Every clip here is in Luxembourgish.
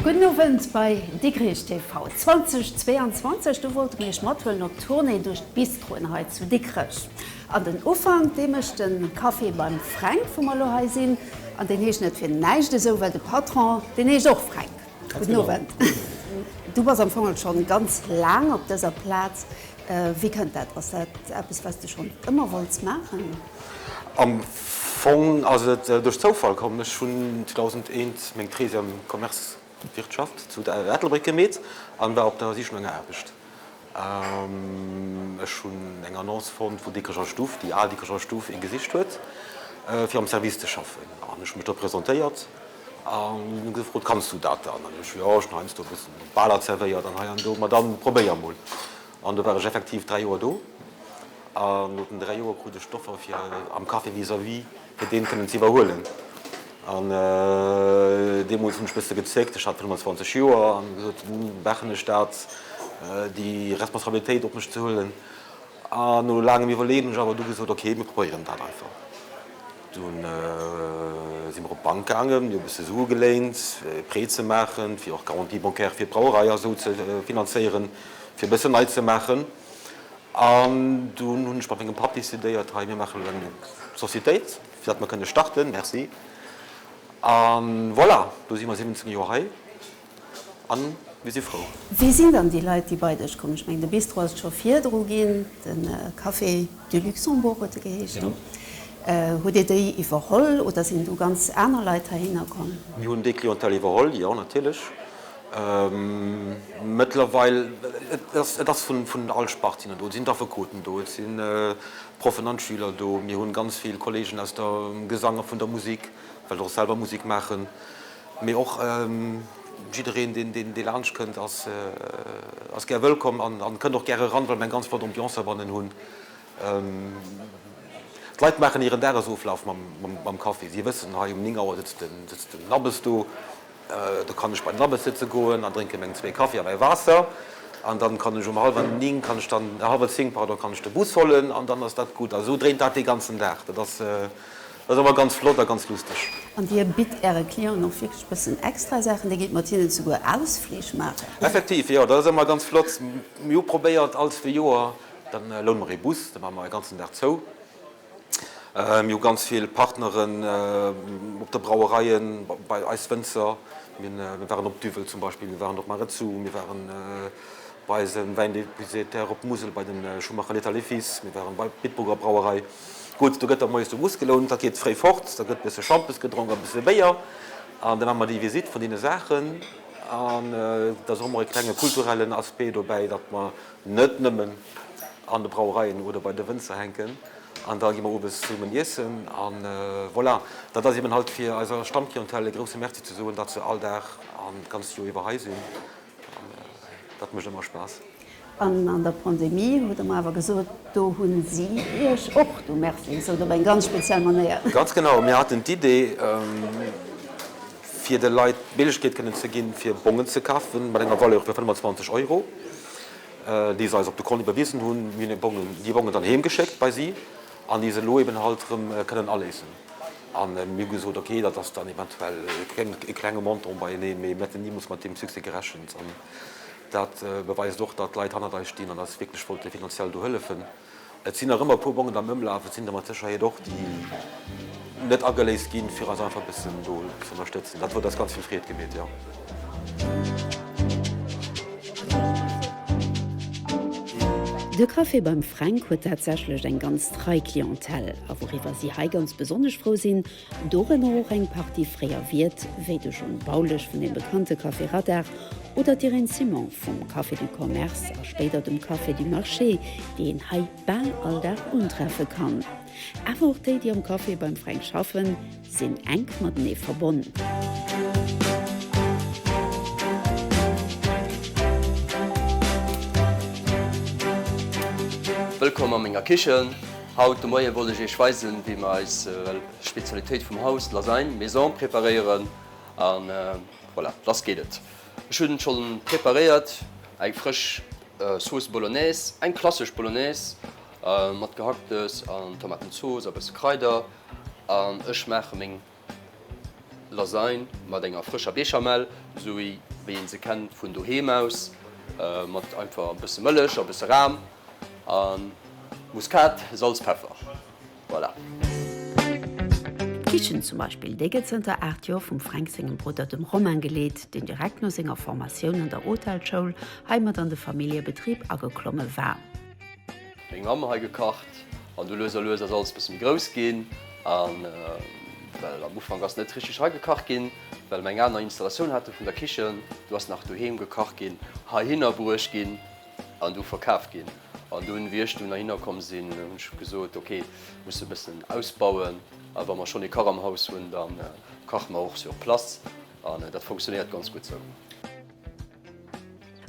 Gudden Owend bei Dikrich TV. 2022, do wollte mir iech mathuelen op Tournée duerch d'Bistroen hei zu Dikrech. An den Ufank, dee mécht de Café beim Fränk, wou mer elo hei sinn. An deen heescht net fir näischt esou, well de Patron, deen heescht och Fränk. Gudden Owend. Du bass am Fong schonn ganz laang op dëser Plaz. Wéi kënnt dat? Ass dat eppes, wat s de schonn ëmmer wollts maachen? Am Fong ass et duerch Zoufall komm. Ech hunn 2001 meng Treizième Commerce-Wirtschaft zu Ettelbréck gemeet an war op der Sich no enger Aarbecht. Ech hunn eng Annonce fonnt, wou Dikrecher Stuff, déi al Dikrecher Stuff, ee gesicht huet, fir am Service ze schaffen. An ech hu mech do presentéiert an hunn gefrot, Kanns du dat dann? An ech, Jo, ech hunn heiansdo e bëssen op Baler zerwéiert an hei an do. Ma dann probéier mol. An do war ech effektiv 3 Joer do. An no den 3 Joer krut ech d'Offer fir am Café vis-à-vis fir deen kënnen ze iwwerhuelen. An deemools hunn ech bësse gezéckt, ech hat 25 Joer an gesot, maachen ech dat, déi Responsabilitéit op mech ze huelen. An no laangem Iwwerleeën hunn ech awer du gesot, ok, mir probéieren dat einfach. Dunn si mer op d'Bank gaangen, mir hu bësse Sue geléint, fir e Prêt ze maachen, fir och Garantie bancaire fir d'Brauerei a sou ze finanzéieren, fir e bëssen nei ze maachen. An dunn hunn ech mat mengem Papp decidéiert, hei mir maachen elo eng Societéit, fir datt mer kënne starten. Merci. A voilà, do si mer 17 Joer hei a mir si frou. Wie sinn dann déi Leit, déi bei dech kommen? Ech mengen, de Bistro ass et scho virdru ginn, de Café du Luxembourg huet e geheescht do. Hutt Dir déi iwwerholl oder sinn do ganz aner Leit heihinner komm? Mir hunn déi Clientèle iwwerholl, jo, natierlech. Mëttlerweil, et ass vun all Spart sinn der do. Et sinn d'Affekoten do, et sinn d'Proffen an d'Schüler do. Mir hunn ganz vill Kolleegen aus dem Gesang a vun der Musik, well der och selwer Musik maachen. Mee och jiddereen, deen dee laanscht kënnt, ass gär wëllkomm an kënnt och gär eran, well mir eng ganz flott Ambiance heibannen hunn. D'Leit maachen hiren Dagesoflaf mam Café. Si wëssen, hei um 9 Auer sëtzt den Abbes do. Do kann ech bei den Abbes sëtze goen an drénke meng zwee Kaffi a mäi Waasser. An dann kann ech um hallwer 9 kann ech dann, hallwer 10, pardon, kann ech de Bus hollen an dann ass dat gutt. A sou dréint dat dee ganzen Dag. Dat ass, dat ass ëmmer ganz flott a ganz lusteg. An Dir bitt Äre Clienten och wierklech bëssen extra Saachen, Dir gitt mat hinnen souguer Ausflich maachen. Effektiv, jo, dat ass ëmmer ganz flott. Mir hu probéiert all zwee Joer, dann loune mer ee Bus, da maache mer e ganzen Dag zou. Mir hu ganz vill Partneren op de Brauereien, bei eis Wënzer. Mir waren op Duvel zum Beispill, mir waren op Maredsous, mir waren bei eisem Wäindépuisetaire op Musel bei de Schumacher Léttal et Fils, mir waren bei Bitburger Brauerei. Gutt, do gëtt da moies de Bus gelount, da geet fréi fort, da gëtt e bësse Schampes gedronk a bësse Béier an da maache mer déi Visitt vun deene Saachen. An et ass och ëmmer e klenge kulturellen Aspect dobäi, datt mer net nëmmen an de Brauereien oder bei de Wënzer hänken an da gi mer owes zesummen iessen an voilà. Dat ass eben halt fir eiser Stammclientèle e grousse Merci ze soen, datt se all Dag an d'ganzt Joer iwwer hei sinn an dat mécht ëmmer Spaass. An an der Pandemie hutt Der mer awer gesot, do hu si Iech och du Merci gesot op eng ganz speziell Manéier. Ganz genau, mir haten d'Idee fir de Leit d'Méiglechkeet kënnen ze ginn, fir Bongen ze kafen mat enger Valeur vu 25 Euro. déi se eis op de Kont iwwerwisen hunn. Mir hunn déi Bongen, déi Bongen dann heem geschéckt bei si an déi se elo eben halt erëm kënnen aléisen. A mir hu gesot, okay, dat ass dann eventuell e klenge Montant beieneen, mee mir hätten nimools mat deem Succès gerechent. An dat beweist och, datt d'Leit hannert eis stinn an eis wierklech wollte finanziell do hëllefen. Et sinn nach ëmmer e puer Bongen am Ëmlaf. Et sinn der mat Sécherheet och, déi net ageléist ginn, fir eis einfach e bëssen do ze ënnerstëtzen. Dat huet eis ganz vill Freed gemeet, jo. De Café beim Fränk huet tatsächlech eng ganz trei Clientèle. A wouriwwer si hei ganz besonnesch frou sinn, Dorënner och eng Partie fréier Wiert, wéi de John Baulisch vun dem bekannte Café Radar oder d'Irène Simon vum Café du Commerce a spéider dem Café du Marché, déi een hei bal all Dag untreffe kann. Awer och déi, déi am Café beim Fränk schaffen, sinn enk matenee verbonn. Wëllkomm a menger Kichen. Haut de Moie wollt ech iech weisen, wéi mer eis Spezialitéit vum Haus, Lasagne maison, preparéieren. An voilà, lass geet et. Ech hunn schonn preparéiert eng frësch Sauce Bolognaise, eng klassesch Bolognaise mat Gehacktes an Tomatenzooss a bësse Kraider. An ech maache meng. Lasagne mat enger frëscher Béchamel, esou wéi een se kennt vun doheem aus, mat einfach e bësse Mëllech a bësse Ram a Muskat, Salz, Peffer. Voilà. D'Kichen zum Beispill, déi gëtt zënter 8 Joer vum Fränk sengem Brudder, dem Romain, geleet, deen direkt no senger Formatioun an der Hotelschoul hei mat an de Familljebetrib ageklomme war. Meng Mamm hei gekacht an du lues a lues ass alles bësse méi grouss ginn an well am Ufank ass net richteg hei gekacht ginn, well mer eng aner Installatioun hate vun der Kichen, du ass nach doheem gekacht ginn, heihinner bruecht ginn. An du verkaf ginn. An dunn, wéi ech dunn heihinner komm sinn, hunn ech gesot, ok, musse e bëssen ausbauen. A wa mer schonn ee Kach am Haus hunn, da kache mer och sur place. An dat fonctionnéiert ganz gutt sou.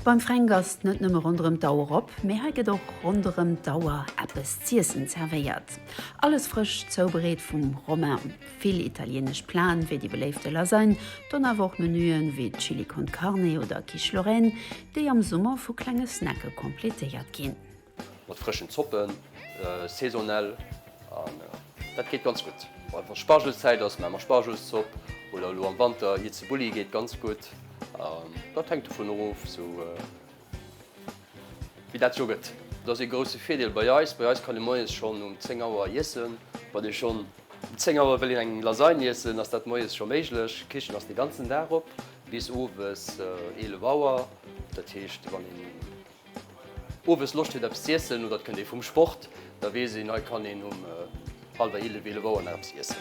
Beim Fränk ass net nëmme ronderëm d'Auer op, mee hei gëtt och ronderëm d'Auer eppes z'iessen zerwéiert. Alles frësch zoubereet vum Romain. Vill italienesch Platen, wéi déi beléifte Lasagne, dann awer och Menüen wéi Chili con Carne oder Quiche Lorraine, déi am Summer vu klenge Snacke completéiert ginn. Mat frëschen Zoppen, saisonell, an dat geet ganz gutt. Wa Spargelzäit ass, maache mer Spargelszopp oder elo am Wanter Ierzebulli geet ganz gutt. Dat hänkt dovun erof, sou. Wéi dat jo gëtt. Dat ass ee grousse Virdeel bei eis. Bei eis kann ee moies schonn um 10 Auer iessen. Wann ee schonn um 10 Auer wëll een eng Lasagne iessen, ass dat moies scho méiglech. D'Kichen ass de ganzen Dag op, bis owes 11 Auer. Dat heescht, wann een owes Loscht huet eppes z'iessen oder et kënnt ee vum Sport, da weess een, hei kann een um Hallwer 11, 11 Auer nach eppes iessen.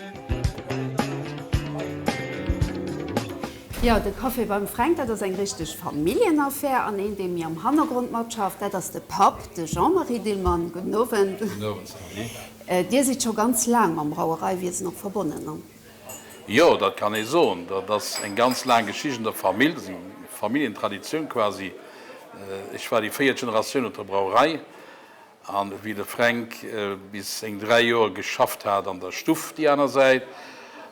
Jo, de Café beim Fränk, dat ass eng richteg Familljenaffär. An een, dee méi am Hannergrond matschafft, dat ass de Papp, de Jean-Marie Dillmann. Gudden Owend. Gudden Owend, Sylvie. Dir sidd scho ganz laang mam Brauereiwiesen och verbonnen, ne? Jo, dat kann ee soen. Dat ass eng ganz laang Geschicht an der Famill, dat ass eng Familljentraditioun quasi. Ech war déi véiert Generatioun op der Brauerei. An wéi de Fränk bis seng 3 Joer geschafft hat an der Stuff déi aner Säit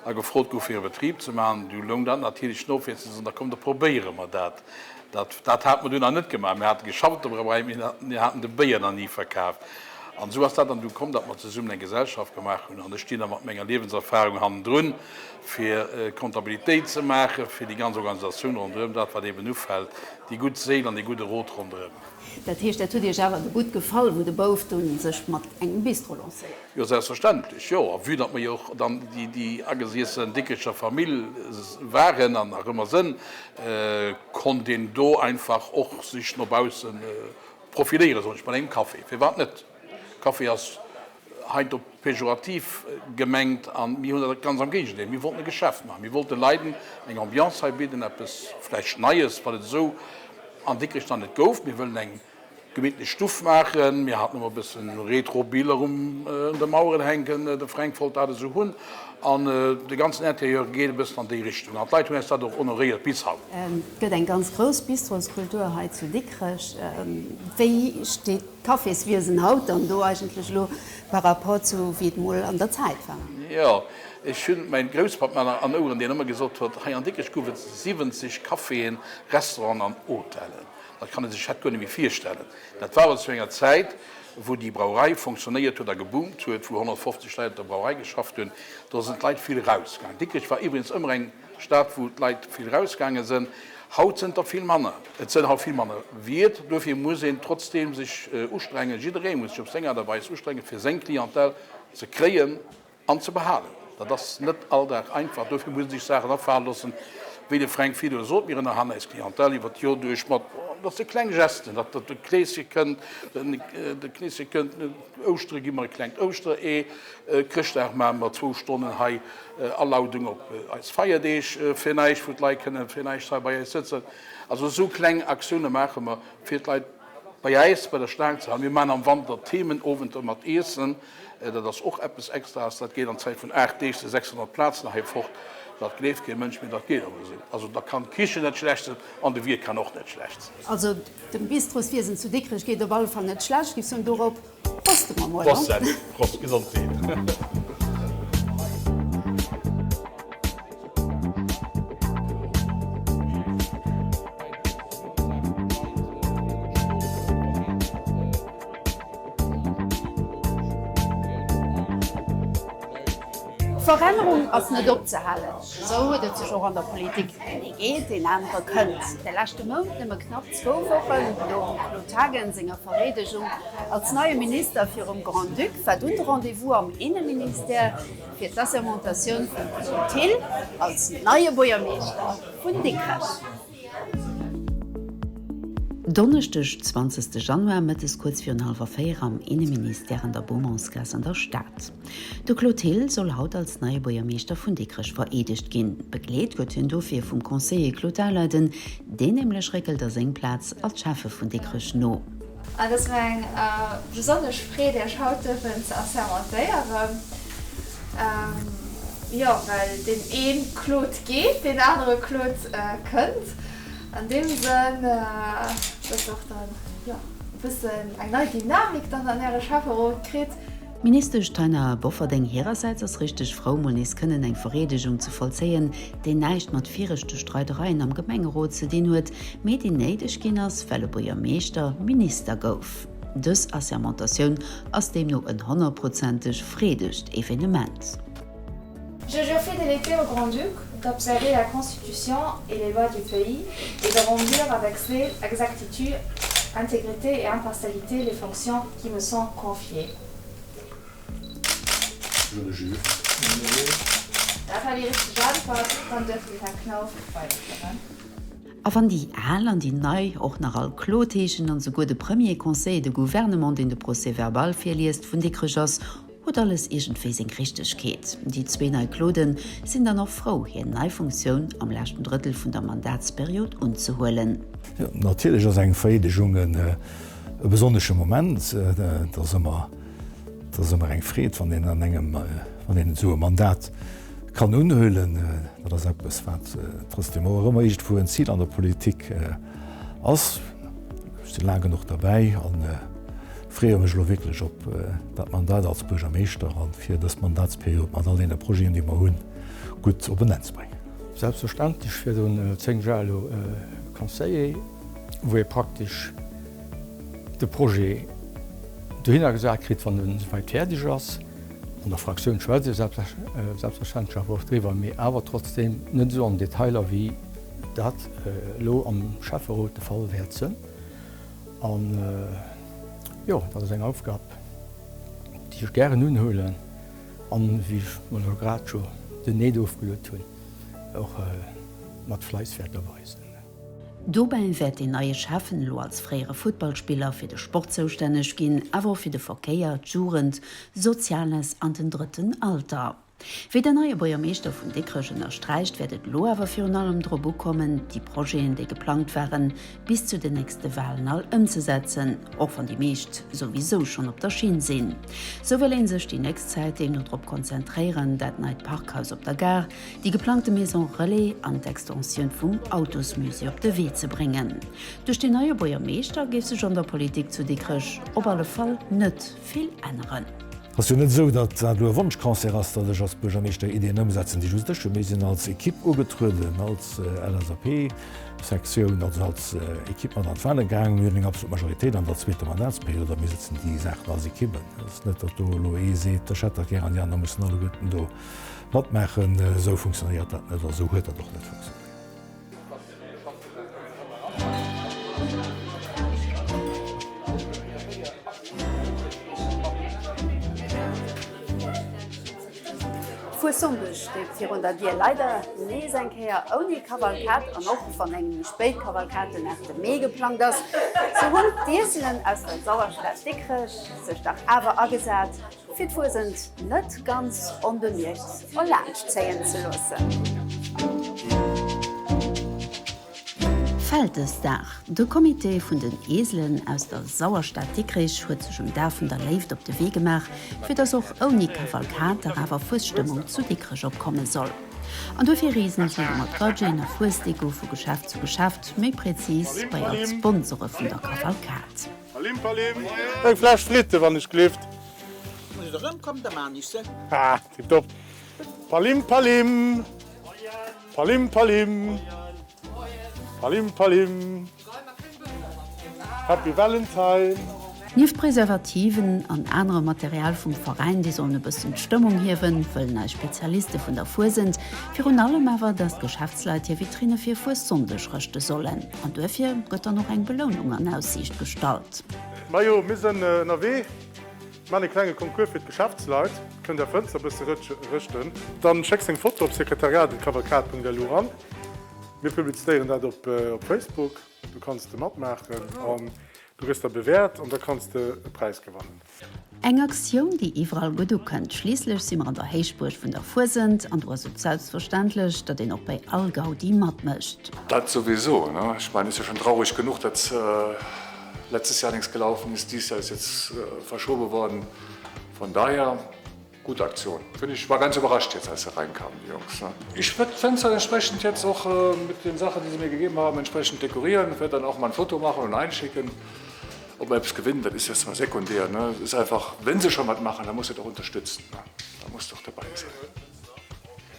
a gefrot gouf fir e Betrib ze maachen, du loung dat natierlech no fir ze soen, da komm da probéiere mer dat. Dat dat hate mer du nach net gemaach. Mir hate geschafft op der Brauerei, mee mir haten de Béier nach ni verkaf. An esou ass dat dann du komm, datt mer zesummen eng Gesellschaft gemaach hunn. An ech stinn da mat menger Liewenserfahrung hannendrun, fir d'Kontabilitéit ze maachen, fir déi ganz Organisatioun ronderëm, dat wat eben ufält, déi gutt Séil an dee gudde Rot ronderëm. Dat heescht, dat huet Iech awer du gutt gefall, wou de Bouf dunn sech mat engem Bistro lancéiert? Jo, selbstverständlech, jo. A vue datt mer jo och dann déi agesiessen Dikrecher Famill waren an nach ëmmer sënn, konnt een do einfach och sech no bausse profiléieren, soen ech, mat engem Café. Firwat net? Café ass heiansdo pejorativ gemengt an mir hunn dat ganz am Géigendeel, mir wollten e Geschäft maachen, mir wollten Leiden eng Ambiance hei bidden, eppes vläicht Neies, wat et esou an Dikrech nach net gouf. Mir wëllen eng gemittlech Stuff maachen, mir haten ëmmer e bëssen Retro-Biller un de Maueren hänken, de Fränk wollt dat esou hunn an de ganzen Interieur geet e bëssen an déi Richtung an d'Leit hunn eis dat och honoréiert bis haut. Et gëtt eng ganz grouss Bistroskultur hei zu Dikrech. Wéi steet D'Caféswiesen haut dann do eigentlech elo par rapport zu wéi et mol an der Zäit war? Jo, ech hunn mäin Grousspapp nach an Oueren, deen ëmmer gesot huet, hei an Dikrech gouf et 70 Caféen, Restauranten an Hotellen. Dat kann ee sech hätt guer net méi virstellen. Dat war awer zu enger Zäit, wou déi Brauerei fonctionnéiert huet a geboomt huet, wou 150 Leit op der Brauerei geschafft hunn. Do sinn d'Leit vill erausgaangen. Dikrech war iwwregens ëmmer eng Stad, wou d'Leit vill erausgaange sënn. Haut sënn der vill manner. Et sënn haut vill manner Wiert. Duerfir muss een trotzdeem sech ustrengen, jidderee muss sech op seng Aart a Weis ustrengen, fir seng Clientèle ze kréien an ze behalen. Dat ass net all Dag einfach. Duerfir muss ee sech Saachen afale loossen, wéi de Fränk virdru sot, mir ënnerhalen eis Clientèle iwwer d'Jor duerch mat, dat si kleng Gesten, datt de Kleeschen kënnt, de Kleeschen kënnt, Ouschtere gi mer e klengt Ouschteree, Chrëschtdag maache mer zwou Stonnen hei Alaudung op eis Feierdeeg fir näischt, wou d'Leit kënne fir näischt hei bei äis sëtzen. Also esou kleng Aktioune maache mer, fir d'Leit bei äis bei der Staang ze halen. Mir maachen am Wanter Themenowenter mat Iessen, dat ass och eppes Extraes. Dat geet an Zäit vun 8 Deeg si 600 Plazen hei fort. Dat gleeft kee Mënsch, mee dat geet awer esou. Also da kann d'Kichen net schlecht sinn an de Wiert kann och net schlecht sinn. Also dem Bistroswiesen zu Dikrech geet op alle Fall net schlecht, géif soen. Dorop Proste mer mol. Prost Sally, Prost, Gesondheet. Verännerung ass net opzehalen, esou huet et sech och an der Politik. Deen ee geet, deen anere kënnt. De leschte Mount, nëmme knapp zwou Wochen nom Claude Haagen senger Vereedegung als neie Minister virum Grand-Duc, war dunn de Rendez-vous am Inneministère fir d'Assermentatioun vum Claude Thill als neie Buergermeeschter vun Dikrech. Donneschdeg 20 Januar, mëttes kuerz virun hallwer 4 am Inneministère an der Beaumontsgaass an der Stad. De Claude Thill soll haut als neie Buergermeeschter vun Dikrech vereedegt ginn. Begleet gëtt hien dofir vum Conseiller Claude Daleiden, deen nämlech réckelt a seng Plaz als Schäffe vun Dikrech no. Et ass mir eng besonnesch Freed Iech haut duerfen ze assermentéieren. Jo, well deen ee Claude geet, deen anere Claude kënnt. An deem Sënn, dass och dann, jo, e bëssen eng nei Dynamik dann an Äre Schäfferot kritt. D'Ministesch Taina Bofferding hirersäits ass richteg frou, mol nees kënnen eng Vereedegung ze vollzéien, déi näischt mat viregte Streidereien am Gemengerot ze dinn huet, mee déi néideg ginn ass, well e Buergermeeschter Minister gouf. Dës Assermentatioun ass deemno en honnertprozenteg freedegt Evenement. Je jure fidélité au Grand-Duc, d'observer la Constitution et les lois du pays et de remplir avec zèle, exactitude, intégrité et impartialité les fonctions qui me sont confiées. Je le jure. Dat war déi richteg Äntwert. Dann duerf den Här Knauf weiderfueren. A wann déi al an déi nei och nach all Claude heeschen an souguer de Premier Conseiller de Gouvernement, deen de Procès-verbal virliest, vun Dikrech ass, huet alles iergendwéi seng Richtegkeet. Déi zwee nei Clauden sinn dann och frou, hir nei Funktioun am leschten Drëttel vun der Mandatsperiod unzehuelen. Jo, natierlech ass eng Vereedegung e besonnesche Moment. Et ass ëmmer, et ass ëmmer eng Freed, wann een an engem, wann een esou e Mandat kann unhuelen. Dat ass eppes, wat trotzdem och ëmmer iergendwou en Zil an der Politik ass. Ech si laang genuch derbäi an freeë mech elo wierklech op dat Mandat als Buergermeeschter an fir dës Mandatsperiod mat all deene Projeten, déi mer hunn, gutt op en Enn ze bréngen. Selbstverständlech virun 10 Jar elo Conseiller, wou ee praktesch de Projet dohinner gesat kritt, wann en esouwäit fäerdeg ass. An der Fraktioun schwätzt ee selbstverständlech awer och driwwer, mee awer trotzdeem net esou an Detailer, wéi dat elo am Schäfferot de Fall wäert sënn. An jo, dat ass eng Aufgab, déi ech gären unhuelen an, wéi ech mer elo grad scho den Eed ofgeluet hunn, och mat Fleiss wäert erweisen. Dobäi wäert deen neie Schäffen elo als fréiere Futtballspiller fir de Sport zoustänneg ginn, awer och fir de Verkéier, d'Jugend, Soziales an den drëtten Alter. Wéi den neie Buergermeeschter vun Dikrech ënnersträicht, wäert et elo awer virun allem drop ukommen, déi Projeten, déi geplangt waren, bis zu den nächste Walen all ëmzesetzen, och wann déi meescht souwisou schonn op der Schinn sinn. Sou wëll ee sech déi nächst Zäit deemno drop konzentréieren, dat neit Parkhaus op der Gare, déi geplangte Maison Relais an d'Extensioun vum Autosmusée op de Wee ze bréngen. Duerch deen neie Buergermeeschter géif sech an der Politik zu Dikrech op alle Fall net vill änneren. Ass jo net esou, datt dat elo e Wonschconcert ass, datt ech als Buergermeeschter Iddien ëmsetzen, déi just ech hunn. Mir sinn als Equipe ugetrueden, als LSAP-Sektioun, also als Equipe mat an d'Wale gaangen. Mir hunn eng absolut Majoritéit an der zweeter Mandatsperiod a mir setzen déi Saachen als Equipe ëm. Et ass net, datt do elo ee seet, ech hätt dat gär an déi aner mussen alleguerten do matmaachen. Esou funktionéiert dat net a esou huet dat och net funktionéiert. Fuessonndeg steet virun der Dier, leider nees eng Kéier ouni Kavalkad an och wann eng méi spéit Kavalkad den 8 Mee geplangt ass, sou hunn d'Ieselen aus der Sauerstad Dikrech sech dach awer agesat, fir d'Fuesent net ganz onbemierkt erlaanscht zéien ze loossen. Vältesdag, De Comité vun den Eselen aus der Sauerstad Dikrich huet sech um Dag vun der Léift op de Wee gemaach, fir dass och ouni Kavalkad dach awer Fuesstëmmung zu Dikrech opkomme soll. An dofir reesen si elo mat Gadgeten a Fuesdeko vu Geschäft zu Geschäft, méi prezis bei all d'Sponsore vun der Kavalkad. Palim palim! Eng Fläsch Fritte wann ech glift! Wann ech erëmkomm, da maan ech se. Ha, tiptop! Palim palim! Palim palim! Palim palim! Happy Valentine! Nieft Preservativen an anerem Material vum Veräin, déi sollen e bëssen d'Stëmmung hiewen, wëllen eis Spezialiste vun der Fuesent virun allem awer, dass d'Geschäftsleit hir Vitrinne fir Fuessonndeg rëschte sollen. An duerfir gëtt dann och eng Belounung an Aussiicht gestallt. Majo, mir sënn ënnerwee, maan e klenge Concours fir d'Geschäftsleit. Kënnt är Fënster bësse rëschten. Dann schécks eng Foto op sekretariat@kavalkad.lu an. Mir publizéieren dat op Facebook. Du kanns de matmaachen an du gëss da bewäert an da kanns de e Präis gewannen. Eng Aktioun, déi iwwerall gutt ukënnt. Schliisslech si mer an der Héichbuerg vun der Fuesent an do ass et selbstverständlech, datt een och bei all Gaudi matmécht. Dat sowieso, ne? Ich meine, ist ja schon traurig genug, dass letztes Jahr nichts gelaufen ist, dieses Jahr ist jetzt verschoben worden. Von daher. Gutt Aktion, finde ich. War ganz überrascht jetzt als se reinkamen die Jungs. Ich werd d'Fenster entsprechend jetzt och mit den Sachen die se mir gegeben haben entsprechend dekorieren, werd dann auch mal ein Foto machen und einschicken. Ob mer eppes gewinnen, dat ist jetzt mal sekundär, ne. Es ist einfach, wenn se schon wat machen, dann muss de et och unterstützen, ne, da muss de och dabei sein.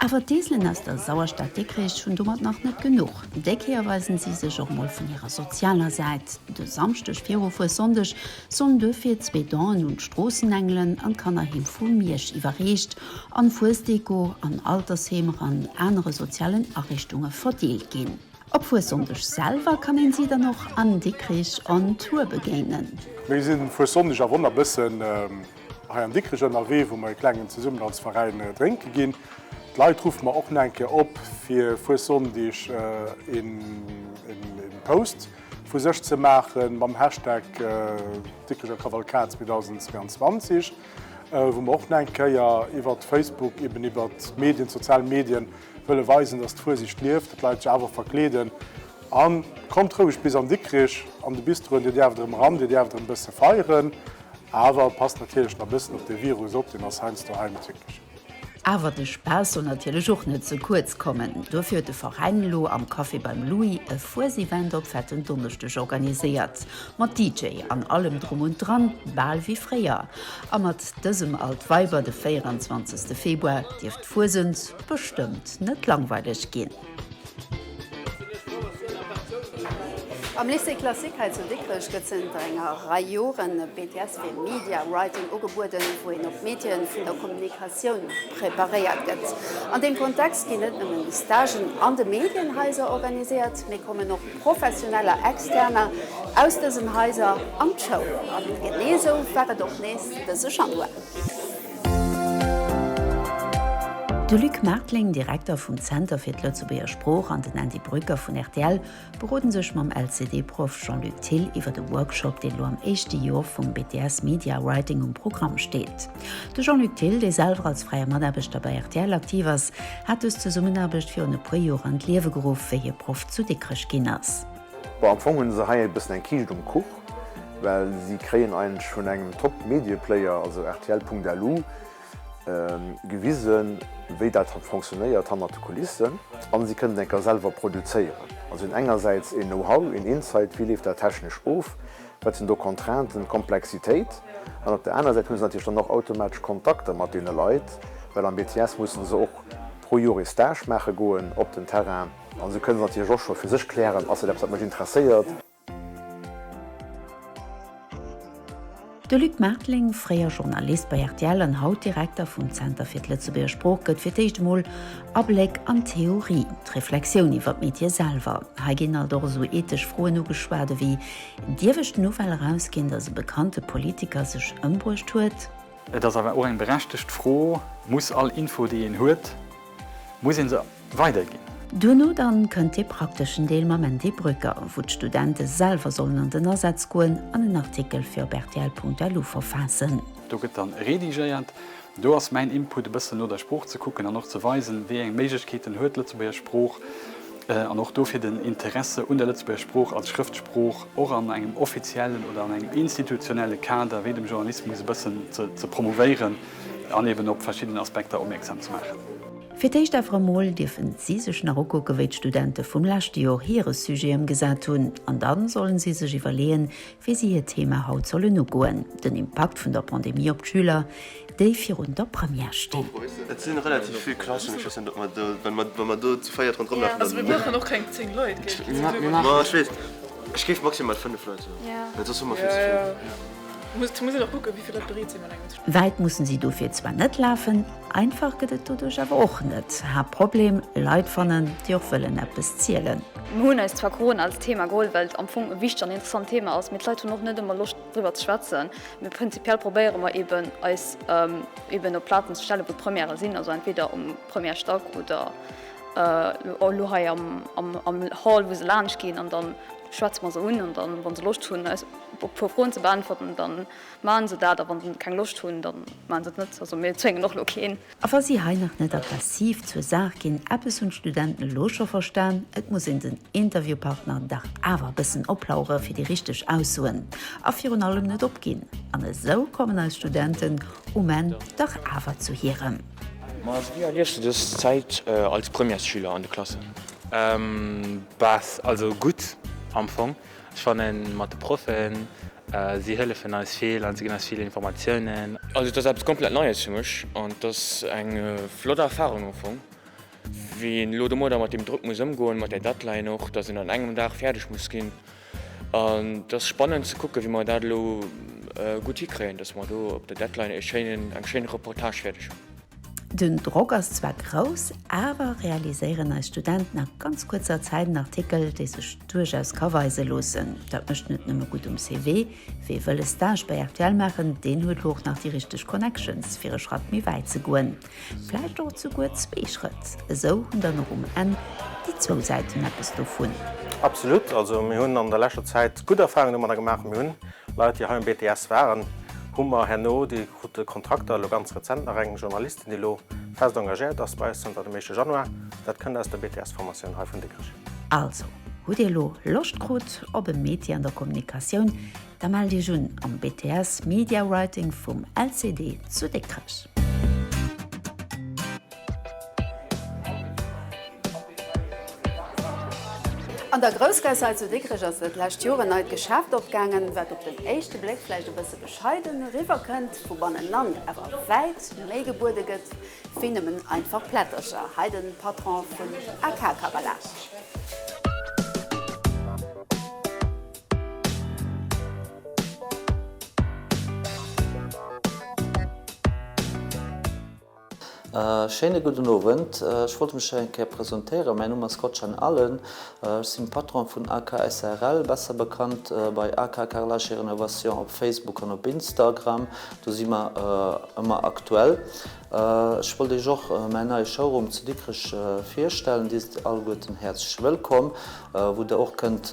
Awer d'Eselen aus der Sauerstad Dikrich hunn domat nach net genuch. Déi Kéier weisen si sech och mol vun hirer sozialer Säit. De Samschdeg viru Fuessonndeg sollen duerfir zwee Donen un d'Stroossenengelen an d'Kannerheem vu Miersch iwwerreecht an Fuesdeko an Altersheemer an anere sozialen Ariichtunge verdeelt ginn. Op Fuessonndeg selwer kann een si dann och an Dikrich on Tour begéinen. Mir sinn Fuessonndeg awer och nach bëssen hei an Dikrech ënnerwee, wou mer e klengen zesummen als Veräin drénke ginn. D'Leit ruffe mer och nach eng Kéier op fir Fuessonndeg een Post vu sech ze maachen mam Hashtag Dikrecher Kavalkad 2022, wou mer och nach eng Kéier iwwert Facebook, eben iwwert d'Medien, d'sozial Medien, wëlle weisen, dass d'Fuesicht lieft, datt d'Leit sech awer verkleeden. A kommt roueg bis an Dikrich an de Bistro, dir däerft erëm eran, dir däerft erëm e bësse feieren, awer passt natierlech nach e bëssen op de Virus op, deen ass heiansdo heimtückesch. Awer de Spaass soll natierlech och net ze kuerz kommen. Dofir huet de Veräin elo am Café beim Louis e Fuesevent op Fetten Donneschdeg organiséiert. Mat DJ an allem drum und dran, bal wéi fréier. A mat dësem Altweiber de 24. Februar dierft d'Fuesent bestëmmt net langweileg ginn. Am Lycée Classique hei zu Dikrech gëtt zënter enger Rei Joren e BTS fir Media Writing ugebueden, wou een op d'Métieren vun der Kommunikatioun preparéiert gëtt. An deem Kontext ginn net nëmmen Stagen an de Medienhaiser organiséiert, mee kommen och Professioneller Externer aus dësen Haiser an d'Schoul. An genee esou war et och nees dëse Januar. De Luc Martling, Direkter vum Zenter fir d'Lëtzebuerger Sprooch an den Andy Brücker vun rtl beroden sech mam LCD-Proff Jean-Luc Thill iwwer e Workshop, deen elo am éischte Joer vum BTS Media Writing um Programm steet. De Jean-Luc Thill, dee selwer als fräie Mataarbechter bei rtl aktiv ass, hat dës Zesummenaarbecht virun e puer Joer an d'Liewe geruff, wéi hie Proff zu Dikrech ginn ass. Bon, am Fong hunn se hei e bëssen eng Kiischt um Kuch, well si kréien eigentlech vun engem Top-Medieplayer, also rtl.lu, gewisen, wéi dat fonctionnéiert hannert de Kulissen, an si kënnen enker selwer produzéieren. Also hunn engersäits een Know-how, een Insight, wéi leeft dat technesch of, wat sinn do Contrainten, Komplexitéit, an op der aner Säit hu se natierlech dann och automatesch Kontakter mat deene Leit, well am BTS musse se och pro Joer ee Stage maache goen op den Terrain, an esou kënne se natierlech och scho fir sech klären, ass dat eppes, wat mech interesséiert. De Luc Martling, fréier Journalist bei rtl an haut Direkter vum Zenter fir d'Lëtzebuerger Sprooch, gëtt fir d'éischt emol Abléck an d'Theorie, d'Reflexioun iwwer d'Metier selwer. Hei ginn alt och esou ethesch Froen ugeschwat ewéi, Dierf ech d'Nouvelle erausginn, datt e bekannte Politiker sech ëmbruecht huet? Et ass awer och eng berechtegt Fro, Muss all Info, déi een huet, muss ee se weiderginn? Duerno dann kënnt dee prakteschen Deel mam Andy Brücker, wou d'Studente selwer sollen an den Asaz goen an en Artikel fir op rtl.lu verfaassen. Do gëtt dann redigéiert. Do ass mäin Input e bëssen no der Sprooch ze kucken an och ze weisen, wéi eng Méiglechkeeten huet d'Lëtzebuerger Sprooch an och dofir den Interesse un der Lëtzebuerger Sprooch als Schrëftsprooch och an engem offiziellen oder an engem institutionelle Kader wéi dem Journalismus e bëssen ze promouvéieren an eben op verschidden Aspekter opmierksam ze maachen. Fir d'éischt awer emol dierfen si sech nach ukucken, wéi d'Studente vum leschte Joer hire Sujet ëmgesat hunn. An dann sollen si sech iwwerleeën, wéi si hiert Thema haut sollen ugoen, den Impakt vun der Pandemie op d'Schüler, déi virun der Première stinn. Et sinn relativ vill Klassen, ech weess net ob mer do, well mer, wa mer do zu véiert ronderëm lafen, dann. Also mir brauchen och keng 10 Leit, gell? Ma ech weess, ech géif maximal 5 Leit soen, well soss hu mer vill ze vill. Muss muss een och kucken, wéi vill Leit bereet sinn, mat engem ze. Wäit mussen si dofir zwar net lafen, einfach gëtt et doduerch awer och net. Haaptproblem, Leit fannen, déi och wëllen eppes zielen. Mir hunn eis zwar Corona als Thema geholl, well et am Fong e wichtegt an interessant Thema ass, mee d'Leit hunn och net ëmmer Loscht driwwer ze schwätzen. Mee prinzipiell probéiere mer eben eis eben op Plazen ze stellen, wou d'Premièrë sinn, also entweder um Premièrestack oder elo hei am Hall, wou se laanscht ginn an da schwätze mer se un an dann, wa se Loscht hunn eis e puer Froen ze beäntwerten, da maache se dat a wa se keng Loscht hunn, da maache se et net. Also mir zwéngen och elo keen. A wa si hei nach net aggressiv zur Saach ginn, eppes hunn d'Studenten elo scho verstan, et muss een den Interviewpartner dach awer e bëssen oplauere fir déi richteg Aussoen a virun allem net opginn. An esou kommen eis Studenten um Enn dach awer zu hirem. Ma wéi erliefs du dës Zäit als Premièresschüler an de Klassen? Bas, also gutt am Fong. Ech fannen mat de Proffen, si hëllefen eis vill an si ginn eis vill Informatiounen. Also et ass eppes komplett Neies fir mech an et ass eng flott Erfarung am Fong, wéi een elo domadder mat deem Drock muss ëmgoen, mat där Deadline och, dass een an engem Dag fäerdeg muss ginn. An et ass spannend ze kucken, wéi mer dat elo gutt hikréien, dass mer do op der Deadline e schéinen, eng schéin Reportage fäerdeg hunn. Den Drock ass zwar grouss, awer realiséieren eis Studenten a ganz kuerzer Zäit en Artikel, dee sech duerchaus ka weise loossen. Dat mécht net nëmme gutt um CV. Wee wëll e Stage bei rtl maachen, deen huet lo och nach déi richteg Connections, fir e Schratt méi wäit ze goen. Vläicht och souguer zwee Schrëtt. Esou hunn dann och um Enn déi zwou Säiten eppes dovun. Absolut. Also mir hunn an der leschter Zäit gutt Erfahrungen domadder gemaach. Mir hunn Leit, déi hei um BTS waren, hu mer herno, déi krute Kontrakter, elo ganz rezent nach eng Journalistin, déi elo fest engagéiert ass bei eis zanter dem éischte Januar. Dat kënnt aus der BTS-Formatioun hei vun Dikrech. Also, hutt Dir elo Loscht krut op e Métier an der Kommunikatioun, da mellt Iech un am BTS Media Writing vum LCD zu Dikrech. An der Groussgaass hei zu Dikrech ass dat lescht Joer en neit Geschäft opgaangen, wat op den éischte Bléck vläicht e bësse bescheiden eriwwerkënnt, wou bannenan awer wäit méi gebuede gëtt wéi nëmmen einfach Plättercher. Hei de Patron vun AK Carrelage. Schéine gudden Owend. Ech wollt mech eng Kéier presentéieren. Mäin Numm ass Gotschan Allen. Ech sinn Patron vun AK SARL, besser bekannt bei AK Carrelage et Rénovation op Facebook an op Instagram. Do si mer ëmmer aktuell. Ech wollt Iech och mäin neie Showroom zu Dikrech virstellen. Dir sidd alleguerten häerzlech wëllkomm, wou der och kënnt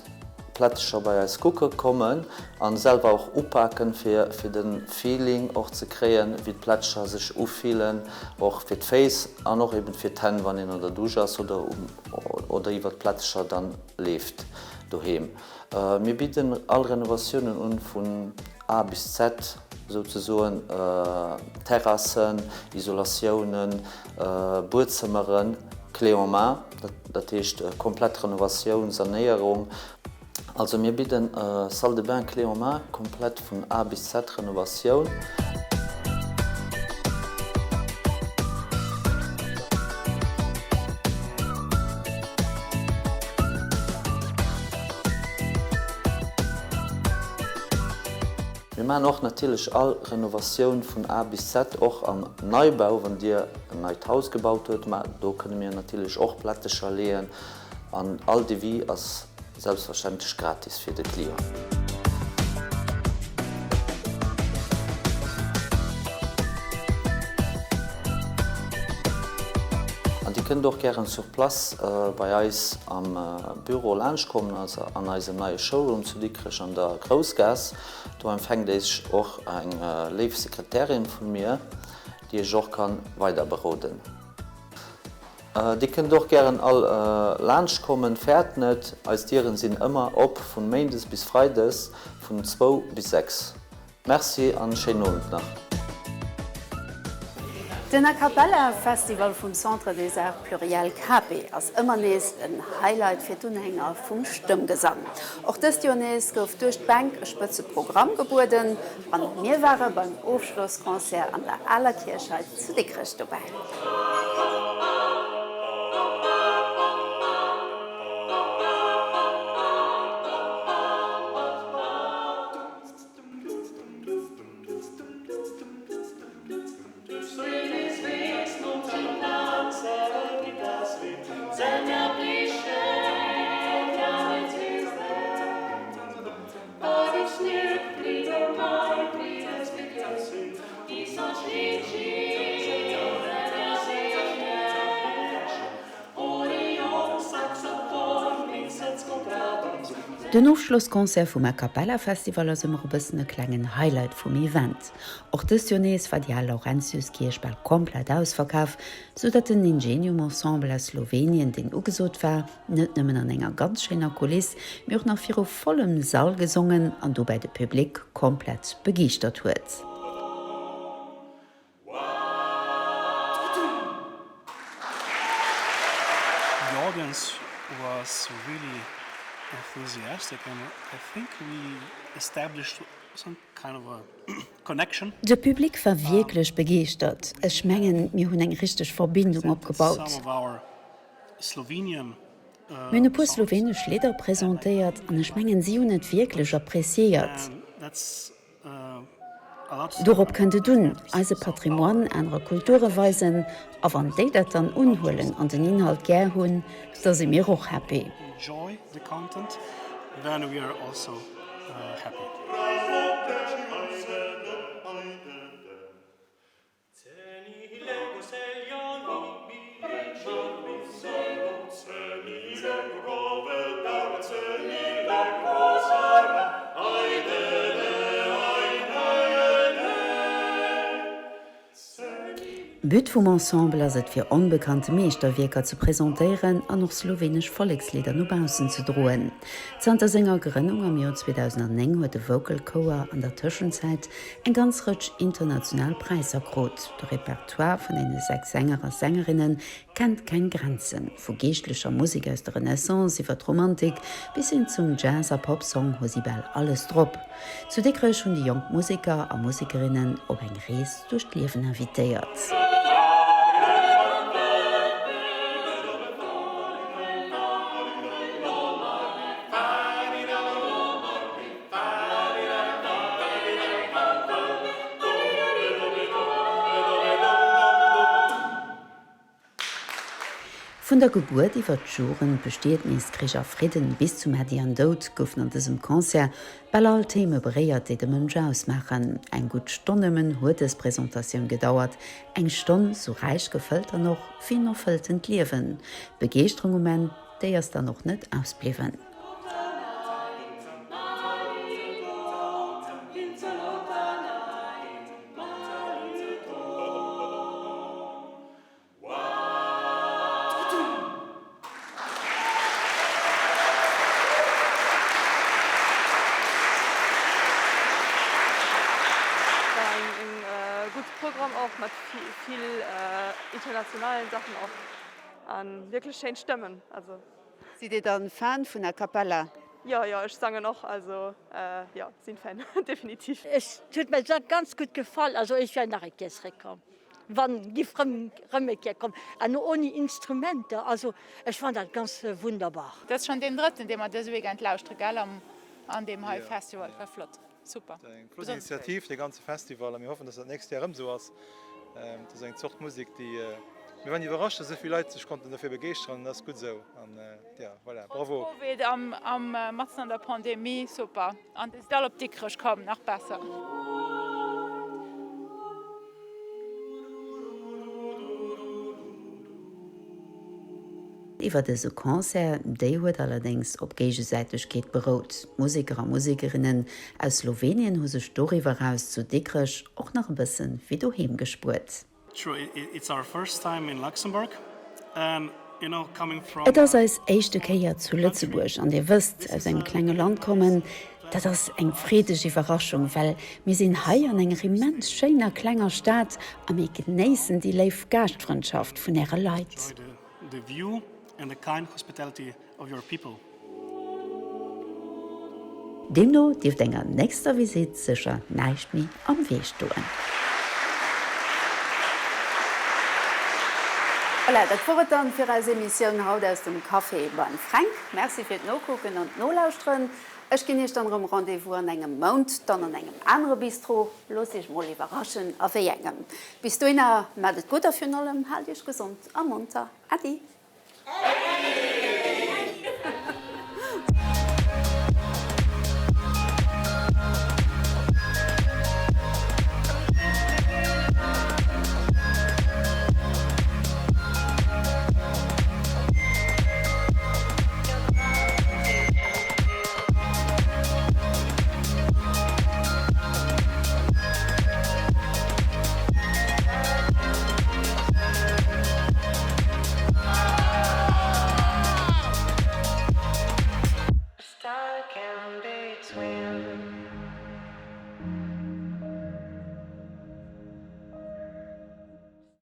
Plättecher bei eis kucke kommen an selwer och upaken fir fir den Feeling och ze kréien wéi d'Plättecher sech ufillen, och fir d'Féiss an och eben fir d'Hänn wann een an der Dusch ass oder um oder iwwer d'Plättecher dann leeft doheem. Mir bidden all Renovatiounen un vun A bis Z souzesoen, Terrassen, Isolatiounen, Buedzëmmeren, Clé en main, dat heescht komplett Renovatioun, Sanéierung. Also mir bidden Salle de bain clé en main, komplett vun A bis Z Renovatioun. Mir maachen och natierlech all Renovatioun vun A bis Z, och am Neibau, wann Dir en neit Haus gebaut huet, ma do kënne mir natierlech och Plättecher leeën an all Devis ass selbstverständlech gratis fir de Client. An Dir kënnt och gären sur place bei eis am Büro laanscht kommen, also an eisem neie Showroom zu Dikrech an der Groussgaass. Do empfänkt Iech och eng léif Sekretärin vun mir, déi Iech och kann weider beroden. Dir kënnt och gären all laanscht kommen, fäert net, eis Dieren sinn ëmmer op vun Méindes bis Freides vun zwou bis 6. Merci an schéinen Owend nach. Den A Cappella Festival vum Centre des Arts Pluriels CAPE ass ëmmer nees en Highlight fir d'Unhänger vum Stëmmgesang. Och dëst Joer nees gouf duerch d'Bänk e spëtze Programm gebueden an mir ware beim Ofschlossconcert an der Aler Kierch hei zu Dikrech dobäi. Den Ofschlossconcert vum A Cappella Festival ass ëmmer e bëssen e klengen Highlight vum Event. Och dëst Joer nees war déi al Laurentiuskierch bal komplett ausverkaf, sou datt den Ingenium Ensemble aus Slowenien, deen ugesot war, net nëmmen an enger ganz schéiner Kuliss, mee och nach viru vollem Sall gesongen an dobäi de Public komplett begeeschtert huet. The audience was really enthusiastic and I think we established some kind of a connection. De Public war wierklech begeeschtert. Ech mengen, mir hunn eng richteg Verbindung opgebaut. Mir hunn e puer slowenesch Lidder presentéiert an ech mengen, si hunn et wierklech appreciéiert. Dorop kënnt et un, eise Patrimoine anere Kulture weisen, a wann déi dat dann unhuelen an den Inhalt gär hunn, da si mir och happy. But vum Ensemble ass et fir onbekannte Meeschterwierker ze presentéieren an och slowenesch Vollekslidder no baussen ze droen. Zanter senger Grënnung am Joer 2009 huet de Vocal Chouer an der Tëschenzäit eng ganz Rëtsch international Präisser krut. De Repertoire vun deene 6 Sänger a Sängerinne kennt keng Grenzen, vu geeschtlecher Musek aus der Renaissance iwwer d'Romantik bis hin zum Jazz a Popsong hu si bal alles drop. Zu Dikrech hunn déi jonk Museker a Musekerinnen op eng Rees duerch d'Liewen invitéiert. Vun der Gebuert iwwer d'Jugend, Bestietnis, Krich a Fridden bis zum Äddi an Doud goufen an dësem Concert bal all Theme beréiert, déi de Mënsch ausmaachen. Eng gutt Stonn nëmmen huet dës Presentatioun gedauert, eng Stonn sou räich gefëllt dann och wéi en erfëlltent Liewen. D'Begeeschterung um Enn, déi ass dann och net ausbliwwen. War en gutt Programm och mat vill internationalen Sachen och an wierklech schéin Stëmmen also. Sidd Dir dann Fan vun A Cappella? Jo, jo, ech sangen och, also jo, sinn Fan, definitiv. Et huet mer ganz gutt gefall, also ech wär nach eng Kéier zréckkomm, wann giff rëm rëm eng Kéier kommen, an oni Instrumenter, also ech fann dat ganz wunderbar. Dat ass schon deen drëtten, dee mer dëse Weekend lauschtere, gell, an deem hei Festival. War flott. Super. Eng flott Initiativ, dee ganze Festival, a mir hoffen, dass dat nächst Joer erëm esou ass. Et ass eng Zort Musek, déi, mir waren iwwerrascht, dass esou vill Leit sech konnten dofir begeeschteren, an dat ass gutt esou. An jo, voilà, bravo. Trotz Covid am matzen an der Pandemie, super. An dir sidd all op Dikrech komm, nach besser. Iwwer dëse Concert, déi huet allerdéngs op Géigesäitegkeet berout. D'Museker a Musekerinnen aus Slowenien hu sech doriwwer eraus zu Dikrech och nach e bësse wéi doheem gespuert. Et ass eis éischte Kéier zu Lëtzebuerg an Dir wësst, aus engem klenge Land kommen, dat ass eng freedeg Iwwerraschung, well mir sinn hei an enger immens schéiner klenger Stad a mir genéissen déi léif Gaaschtfrëndschaft vun Äre Leit. The view and the kind hospitality of your people. Deemno dierft enger nächster Visitt sécher näischt méi am Wee stoen. Voilà, dat wor et dann fir eis Emissioun haut aus dem Café beim Fränk. Merci fir d'Nokucken an d'Nolauschteren. Ech ginn iech dann erëm Rendez-vous an engem Mount, dann an engem anere Bistro. Loosst iech mol iwwerraschen a wéi engem. Bis dohinner, maacht et gutt a virun allem haalt iech gesond a monter. Äddi!